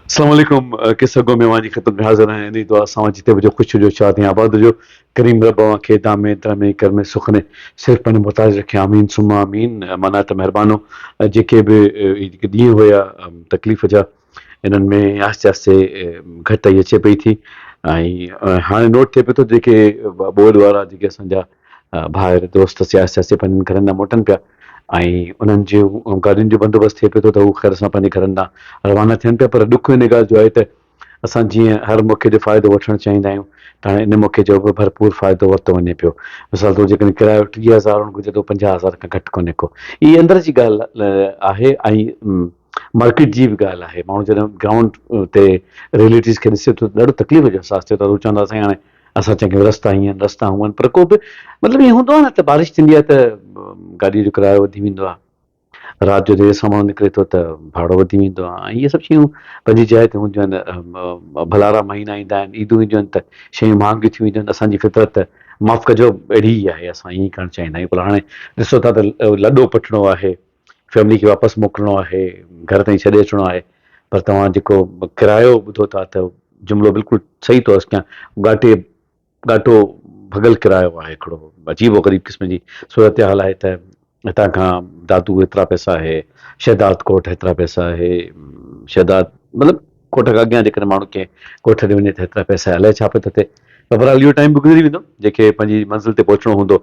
السلام عليڪم قصه گو ۾ اوهان جي خدمت ۾ حاضر آهيان انهي دعا سان اوهان جتي به هجو خوش هجو شاد ۽ آباد هجو ڪريم رب اوهان کي دامي درمي ڪرمي سخني صرف پنهنجو محتاج رکي آمين ثم آمين معنيٰ ته مهربانو جيڪي به هي جيڪي ڏينهن هيا تڪليف جا انهن ۾ آهستي آهستي گهٽتائي اچي پئي ٿي ۽ هاڻي نوٽ ٿئي پيو ٿو جيڪي ٻوڏ وارا جيڪي اسان جا ڀائر دوست سي آهستي آهستي پنهنجن گهرن ڏانهن موٽن پيا ۽ انهن جي گاڏين جو بندوبست ٿئي پيو ٿو ته هو خير سان پنهنجي گهرن ڏانهن روانا ٿين پيا پر ڏک ان ڳالهه جو آهي ته اسان جيئن هر موقعي جو فائدو وٺڻ چاهيندا آهيون ته هاڻي ان موقعي جو به ڀرپور فائدو ورتو وڃي پيو. مثال طور جيڪڏهن ڪرايو 30,000 هئڻ گهرجي ته اهو 50,000 کان گهٽ ڪونهي ڪو. هي اندر جي ڳالهه آهي ۽ مارڪيٽ جي به ڳالهه آهي. ماڻهو جڏهن گرائونڊ تي ريئلٽيز کي ڏسي ٿو ته ڏاڍو تڪليف جو احساس ٿئي ٿو. هو چوندا سائين هاڻي اسان چڱيون رستا هيئن آهن رستا هونئن پر ڪو به مطلب ائين هوندو آهي نه ته بارش ٿيندي آهي ته گاڏيء جو ڪرايو وڌي ويندو آهي. رات جو دير سان ماڻهو نڪري ٿو ته ڀاڙو وڌي ويندو آهي ۽ اهي سڀ شيون پنهنجي جاء تي هونديون آهن. ڀلارا مهينا ايندا آهن، عيدون اينديون آهن ته شيون مهانگيون ٿي وينديون آهن. اسان جي فطرت معاف ڪجو اهڙي ئي آهي، اسان ائين ئي ڪرڻ چاهيندا آهيون. پر هاڻي ڏسو ٿا ته لڏو پٽڻو آهي، فيملي کي واپس موڪلڻو آهي، گهر تائين ڇڏي اچڻو آهي پر توهان جيڪو ڪرايو ٻڌو ٿا ته جملو بلڪل صحيح ٿو عرض ڪيان ڳاٽي ڳاٽو ڀڳل ڪرايو آهي هڪڙو عجيب و غريب قسم جي صورتحال آهي ته هتان کان دادو هيترا پئسا آهي شهداد ڪوٽ هيترا پئسا آهي شهداد مطلب ڪوٽ کان اڳيان جيڪڏهن ماڻهو ڪنهن ڳوٺ ڏي وڃي ته هيترا پئسا آهي الائي ڇا پيو ٿو ٿئي پر بهرحال اهو ٽائيم به گذري ويندو جيڪي پنهنجي منزل تي پهچڻو هوندو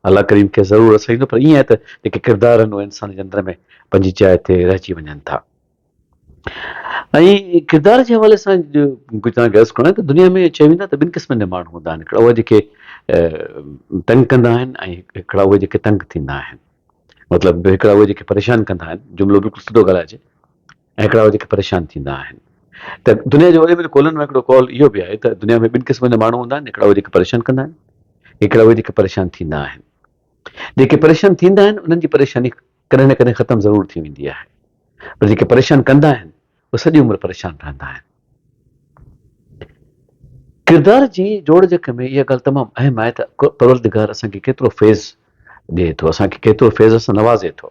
الله ڪريم کي ضرور رسائيندو پر ائين آهي ته جيڪي ڪردار آهن اهي انسان جي اندر ۾ پنهنجي جاء تي رهجي وڃن ٿا. ۽ ڪردار جي حوالي سان ڪجهه توهان کي عرض ڪرڻو آهي ته دنيا ۾ چيو ويندو آهي ته ٻن قسمن جا ماڻهو هوندا آهن هڪڙا اهي جيڪي تنگ ڪندا آهن ۽ هڪڙا اهي جيڪي تنگ ٿيندا آهن مطلب هڪڙا اهي جيڪي پريشان ڪندا آهن جملو بلڪل سڌو ڳالهائجي ۽ هڪڙا اهي جيڪي پريشان ٿيندا آهن ته دنيا جي وڏي وڏي قولن ۾ هڪڙو قول اهو به آهي ته دنيا ۾ ٻن قسمن جا ماڻهو هوندا آهن هڪڙا اهي جيڪي پريشان ڪندا آهن هڪڙا اهي جيڪي پريشان ٿيندا آهن جيڪي پريشان ٿيندا آهن انهن جي پريشاني ڪڏهن نه ڪڏهن ختم ضرور ٿي ويندي آهي پر جيڪي پريشان ڪندا آهن اهي سڄي عمر پريشان رهندا آهن. ڪردار جي جوڙجڪ ۾ اها ڳالهه تمام اهم آهي ته پروردگار اسان کي ڪيترو فيض ڏئي ٿو، اسان کي ڪيترو فيض سان نوازي ٿو،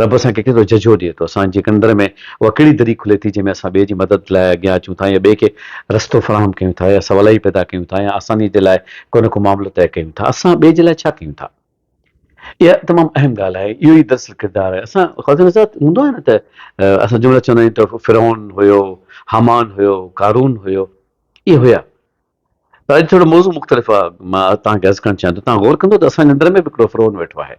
رب اسان کي ڪيترو جهجهو ڏئي ٿو، اسان جي اندر ۾ اها ڪهڙي دري کلي ٿي جنهن ۾ اسان ٻئي جي مدد لاء اڳيان اچون ٿا يا ٻئي کي رستو فراهم ڪيون ٿا يا سولائي پيدا ڪيون ٿا يا آساني جي لاء ڪو نه ڪو معاملو طئي ڪيون ٿا، اسان ٻئي جي لاء ڇا ڪيون ٿا؟ اها تمام اهم ڳالهه آهي، اهو ئي دراصل ڪردار آهي. اسان خواجه نصير هوندو آهي نه ته اسان جملا چوندا آهيون ته فرعون هيو، هامان هيو، قارون هيو، اهي هيا. پر اڄ ٿورو موضوع مختلف آهي، مان توهان کي عرض ڪرڻ چاهيان ٿو، توهان غور ڪندو ته اسان جي اندر ۾ به هڪڙو فرعون ويٺو آهي،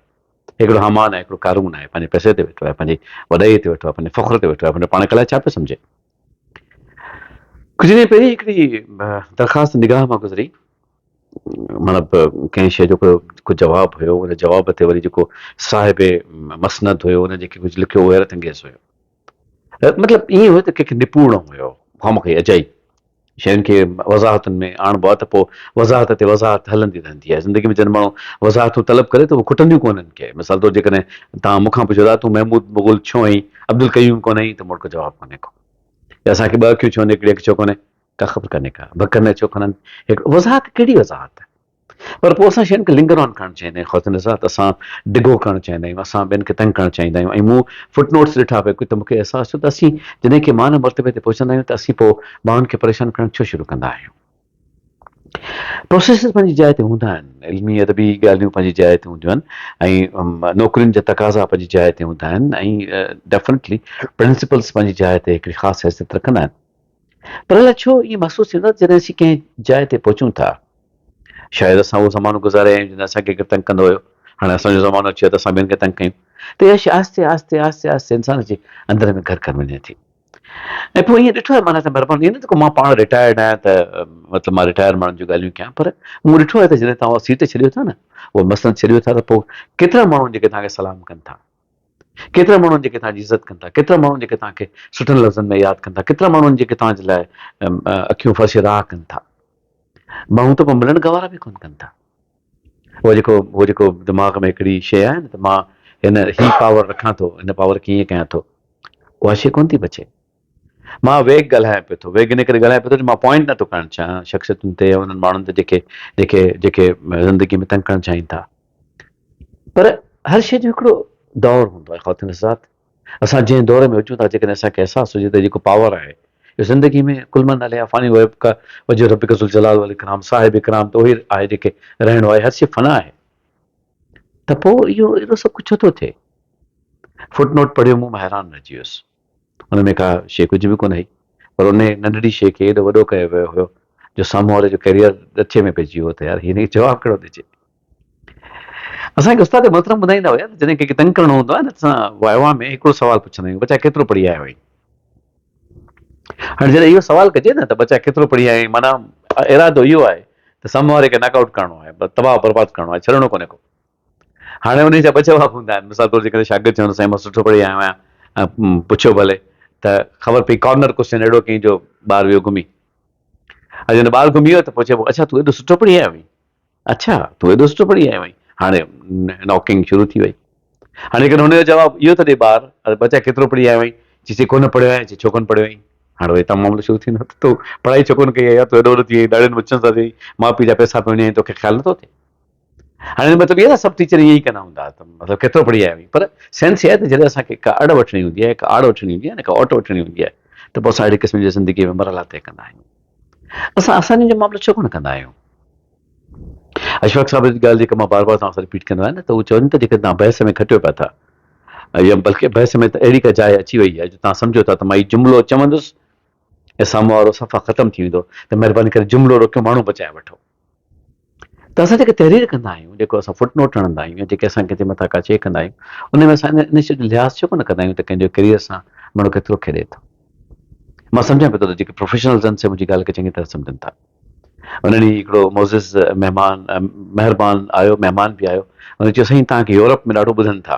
هڪڙو هامان آهي، هڪڙو قارون آهي، پنهنجي پئسي تي ويٺو آهي، پنهنجي وڏائي تي ويٺو آهي، پنهنجي فخر تي ويٺو آهي، پنهنجو پاڻ کي الائي ڇا پيو سمجهي. ڪجهه ڏينهن پهرين هڪڙي درخواست نگاهه مان گذري. مطلب ڪنهن شيء جو ڪو جواب هيو ان جواب تي وري جيڪو صاحب مسند هيو ان جيڪي ڪجهه لکيو اهو حيرت انگيز هيو مطلب ائين هيو ته ڪنهن کي نپوڙڻو هيو خامخي اجائي شين کي وضاحتن ۾ آڻبو آهي ته پوء وضاحت تي وضاحت هلندي رهندي آهي زندگي ۾ جڏهن ماڻهو وضاحتون طلب ڪري ته اهي کٽنديون ڪونهن ڪي مثال طور جيڪڏهن توهان مون کان پڇو ٿا تون محمود مغل ڇو آهين عبدالقيوم ڪونه آهين ته مون وٽ ڪو جواب ڪونهي ڪو يا اسان کي ٻه اکيون ڇو آهن هڪڙي اک ڇو ڪونهي ڪا خبر ڪانهي ڪا ڀڪر نه ڇو کڻن هڪ وضاحت ڪهڙي وضاحت پر پوء اسان شين کي لنگر آن ڪرڻ چاهيندا آهيون خواتين حضرات اسان ڊگهو ڪرڻ چاهيندا آهيون اسان ٻين کي تنگ ڪرڻ چاهيندا آهيون ۽ مون فٽ نوٽس ڏٺا پئي ته مون کي احساس ٿيو ته اسين جڏهن ڪنهن مان مرتبي تي پهچندا آهيون ته اسين پوء ماڻهن کي پريشان ڪرڻ ڇو شروع ڪندا آهيون پروسيسز پنهنجي جاء تي هوندا آهن علمي ادبي ڳالهيون پنهنجي جاء تي هونديون آهن ۽ نوڪرين جا تقاضا پنهنجي جاء تي هوندا آهن ۽ ڊيفنيٽلي پرنسپلس پنهنجي جاء تي هڪڙي خاص حيثيت رکندا آهن پر الائي ڇو ائين محسوس ٿيندو آهي ته جڏهن اسين ڪنهن جاء تي پهچون ٿا، شايد اسان اهو زمانو گذاري آيا آهيون جڏهن اسان کي ڪير تنگ ڪندو هيو، هاڻي اسان جو زمانو اچي ويو ته اسان ٻين کي تنگ ڪيون ته اها شيء آهستي آهستي آهستي آهستي انسان جي اندر ۾ گهر ڪري وڃي ٿي ۽ پوء ائين ڏٺو آهي معنيٰ ته مهرباني ائين نه ته ڪو مان پاڻ رٽائرڊ آهيان ته مطلب مان رٽائرڊ ماڻهن جون ڳالهيون ڪيان پر مون ڏٺو آهي ته جڏهن توهان اها سيٽ ڇڏيو ٿا نه اها مسند ڇڏيو ٿا ته پوء ڪيترا ماڻهو جيڪي توهان کي سلام ڪن ٿا. ڪيترا ماڻهو آهن جيڪي توهان جي عزت ڪن ٿا، ڪيترا ماڻهو آهن جيڪي توهان کي سٺن لفظن ۾ ياد ڪن ٿا، ڪيترا ماڻهو آهن جيڪي توهان جي لاء اکيون فرش راهه ڪن ٿا. ماڻهو ته پوء ملڻ گوارا به ڪونه ڪن ٿا. اهو جيڪو اهو جيڪو دماغ ۾ هڪڙي شيء آهي نه ته مان هن هي پاور رکان ٿو، هن پاور کي ائين ڪيان ٿو، اها شيء ڪونه ٿي بچي. مان ويگ ڳالهايان پيو ٿو، ويگ ان ڪري ڳالهايان پيو ٿو جو مان پوائنٽ نٿو ڪرڻ چاهيان شخصيتن تي يا انهن ماڻهن تي جيڪي جيڪي جيڪي زندگي ۾ تنگ ڪرڻ چاهين ٿا. پر هر شيء جو هڪڙو دور هوندو آهي خواتين حضرات اسان جنهن دور ۾ هجون ٿا جيڪڏهن اسان کي احساس هجي ته جيڪو پاور آهي جو زندگي ۾ ڪل من عليها فاني ويبقي وجه ربڪ ذوالجلال والاڪرام صاحب اڪرام ته اهو ئي آهي جيڪي رهڻو آهي هر شيء فنا آهي ته پوء اهو ايڏو سڀ ڪجهه ڇو ٿو ٿئي؟ فوٽ نوٽ پڙهيو مون مان حيران رهجي ويس. ان ۾ ڪا شيء ڪجهه به ڪونه هئي پر ان ننڍڙي شيء کي ايڏو وڏو ڪيو ويو هيو جو سامهون واري جو ڪيريئر ڏچي ۾ پئجي ويو ته يار هن کي جواب ڪهڙو ڏجي. اسان کي استاد محترم ٻڌائيندا هيا ته جڏهن ڪنهن کي تنگ ڪرڻو هوندو آهي نه ته اسان وائوا ۾ هڪڙو سوال پڇندا آهيون ٻچا ڪيترو پڙهي آيو آهين؟ هاڻي جڏهن اهو سوال ڪجي نه ته ٻچا ڪيترو پڙهي آيا آهين معنيٰ ارادو اهو آهي ته سامهون واري کي ناڪ آئوٽ ڪرڻو آهي تباهه برباد ڪرڻو آهي ڇڏڻو ڪونهي ڪو. هاڻي انهي جا ٻه جواب هوندا آهن مثال طور جيڪڏهن شاگرد چوندو سائين مان سٺو پڙهي آيو آهيان پڇيو ڀلي ته خبر پئي ڪارنر ڪوسچن اهڙو ڪيائين جو ٻار ويو گهمي ۽ جڏهن ٻار گهمي ويو ته پوء چئبو اڇا تون ايڏو سٺو پڙهي آيو آهين اڇا تون ايڏو سٺو پڙهي آيو آهين هاڻي ناڪنگ شروع ٿي وئي هاڻي جيڪڏهن هن جو جواب اهو ٿو ڏي ٻار اري ٻچا ڪيترو پڙهي آيو آهين چي چي ڪونه پڙهيو آهيان چي ڇو ڪونه پڙهيو آهين هاڻي وري تان معاملو شروع ٿيندو ته تو پڙهائي ڇو ڪونه ڪئي آهي يار تون ايڏو وڏو ٿي ويو آهين ڏاڙهين مڇن سان ٿي ماء پيء جا پئسا پيو وڃائين توکي خيال نٿو اچي هاڻي مطلب اهو نه سڀ ٽيچر ائين ئي ڪندا هوندا ته مطلب ڪيترو پڙهي آيو آهين پر سينس اها آهي ته جڏهن اسان کي ڪا اڙ وٺڻي هوندي آهي ڪا آڙ وٺڻي هوندي آهي نه ڪا اوٽ وٺڻي هوندي آهي ته پوء اسان اهڙي قسم جي زندگي ۾ مرحلا طئي ڪندا آهيون اسان آسانين جو معاملو ڇو ڪونه ڪندا آهيون؟ اشفاق صاحب جي ڳالهه جيڪا مان بار بار توهان سان رپيٽ ڪندو آهيان نه ته هو چون ٿا جيڪڏهن توهان بحث ۾ کٽيو پيا ٿا يا بلڪه بحث ۾ ته اهڙي ڪا جاء اچي وئي آهي جو توهان سمجهو ٿا ته مان هي جملو چوندس ۽ سامهون وارو صفا ختم ٿي ويندو ته مهرباني ڪري جملو روڪيو ماڻهو بچائي وٺو. ته اسان جيڪي تحرير ڪندا آهيون، جيڪو اسان فوٽ نوٽ هڻندا آهيون يا جيڪي اسان ڪنهن جي مٿان ڪا شيء ڪندا آهيون، ان ۾ اسان ان شيء جو لحاظ ڇو ڪونه ڪندا آهيون ته ڪنهن جو ڪيريئر سان ماڻهو ڪيترو کيڏي ٿو. مان سمجهان پيو ٿو ته جيڪي پروفيشنلز آهن سي منهنجي ڳالهه کي چڱي طرح سمجهن ٿا. ان ڏينهن هڪڙو معزز مهمان مهربان آيو، مهمان به آيو، ان چيو سائين توهان کي يورپ ۾ ڏاڍو ٻڌن ٿا.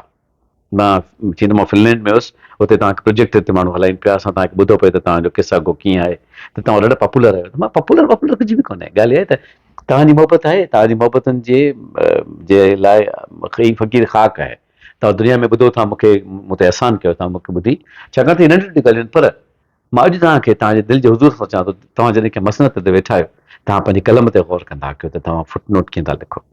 مان چيم ته مان فنلينڊ ۾ هيس اتي توهان کي پروجيڪٽ تي ماڻهو هلائين پيا اسان توهان کي ٻڌو پئي ته توهان جو قصا گو ڪيئن آهي ته توهان ڏاڍا پاپولر آهيو ته مان پاپولر واپولر ڪجهه به ڪونهي ڳالهه اها آهي ته توهان جي محبت آهي توهان جي محبتن جي جي لاء هي فقير خاڪ آهي توهان دنيا ۾ ٻڌو ٿا مون کي مون تي احسان ڪيو توهان مون کي ٻڌي ڇاڪاڻ ته هي ننڍيون ننڍيون ڳالهيون آهن پر مان اڄ توهان کي توهان جي دل جي حضور سان چوان ٿو ته توهان جڏهن ڪنهن مسند تي ويٺا آهيو، توهان پنهنجي قلم تي غور ڪندا ڪيو ته توهان فٽ نوٽ ڪيئن ٿا لکو،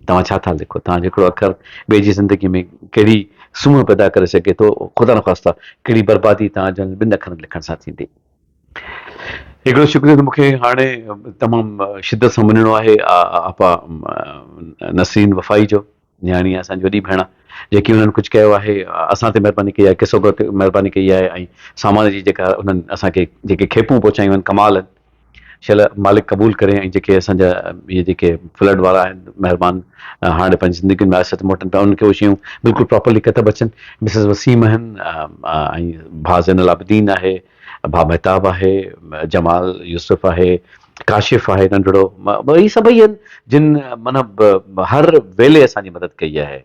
توهان ڇا ٿا لکو، توهان جو هڪڙو اکر ٻئي جي زندگي ۾ ڪهڙي سونهن پيدا ڪري سگهي ٿو، خدا نخواسته ڪهڙي بربادي توهان جن ٻن اکرن لکڻ سان ٿيندي. هڪڙو شڪريو ته مون کي هاڻي تمام شدت سان مڃڻو آهي آپا نسرين وفائي جو. نياڻي اسان جي وڏي ڀيڻ جيڪي انهن ڪجهه ڪيو آهي اسان تي مهرباني ڪئي آهي قصو گو تي مهرباني ڪئي آهي ۽ سامان جي جيڪا انهن اسان کي جيڪي کيپون پهچايون آهن ڪمال آهن شل مالڪ قبول ڪري ۽ جيڪي اسان جا اهي جيڪي فلڊ وارا آهن مهربان هاڻي پنهنجي زندگين ۾ آهستي آهستي موٽن پيا انهن کي اهي شيون بلڪل پراپرلي ڪتب اچن مسز وسيم آهن ۽ ڀاء زين العابدين آهي ڀاء مهتاب آهي، جمال يوسف آهي، ڪاشف آهي ننڍڙو، هي سڀئي آهن جن معنيٰ هر ويلي اسان جي مدد ڪئي آهي.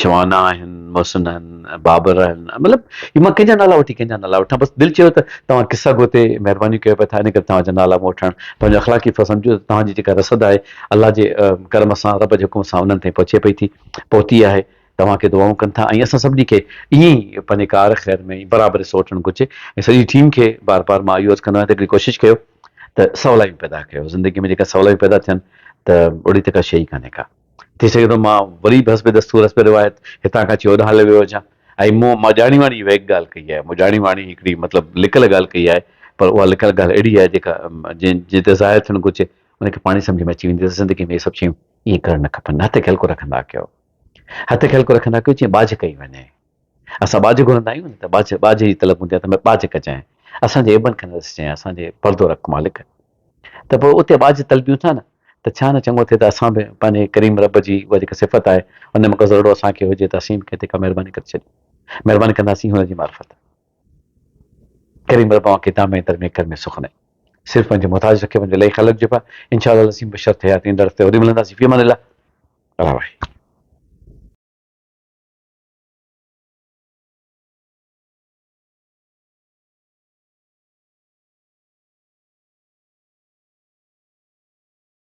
شوانا آهن، محسن آهن، بابر آهن، مطلب هي مان ڪنهن جا نالا وٺي ڪنهن جا نالا وٺان بس دل چيو ته توهان قصا گو تي مهربانيون ڪيو پيا ٿا ان ڪري توهان جا نالا مون وٺڻ پنهنجو اخلاقي فرض سمجهيو ته توهان جي جيڪا رسد آهي الله جي ڪرم سان رب جي حڪم سان انهن تائين پهچي پئي ٿي پهتي آهي. توهان کي دعائون ڪن ٿا ۽ اسان سڀني کي ائين ئي پنهنجي ڪار خير ۾ برابر حصو وٺڻ گهرجي ۽ سڄي ٽيم کي بار بار مان اهو عرض ڪندو آهيان ته هڪڙي ڪوشش ڪيو ته سولايون پيدا ڪيو زندگي ۾ جيڪا سولايون پيدا ٿين ته اهڙي ته ڪا شيء ئي ڪانهي ڪا ٿي سگهي ٿو مان وري به حسب دستور حسب روايت هتان کان اچي هوڏانهن هليو ويو هجان ۽ مون مان ڄاڻي واڻي ويڪ ڳالهه ڪئي آهي مون ڄاڻي واڻي هڪڙي مطلب لڪل ڳالهه ڪئي آهي پر اها لڪل ڳالهه اهڙي آهي جيڪا جنهن تي ظاهر ٿيڻ گهرجي ان کي پاڻ ئي سمجهه ۾ اچي ويندي ته زندگي ۾ اهي سڀ شيون ائين ڪرڻ نه کپن هٿ کي هلڪو رکندا ڪيو هٿ کي هلڪو رکندا ڪيو جيئن ٻاجهه ڪئي وڃي. اسان ٻاجهه گهرندا آهيون نه ته ٻاجهه ٻاجهه جي طلب هوندي آهي ته مين ٻاجهه ڪجانء. اسان جي عيبن کي نه ڏسجانء، اسان جي پردو رک مالڪ. ته پوء اتي ٻاجهه طلبيون ٿا نه ته ڇا نه چڱو ٿئي ته اسان به پنهنجي ڪريم رب جي اها جيڪا صفت آهي ان ۾ ڪو ذرڙو اسان کي هجي ته اسين به ڪنهن تي ڪا مهرباني ڪري ڇڏيون. مهرباني ڪنداسين هن جي معرفت. ڪريم رب اوهان کي دامي درمي ڪرمي سخني صرف پنهنجي محتاج رکي پنهنجي لئي خلق جي پا انشاء الله العظيم بشرط حيات ايندڙ هفتي وري ملنداسين في امان الله الله واهي.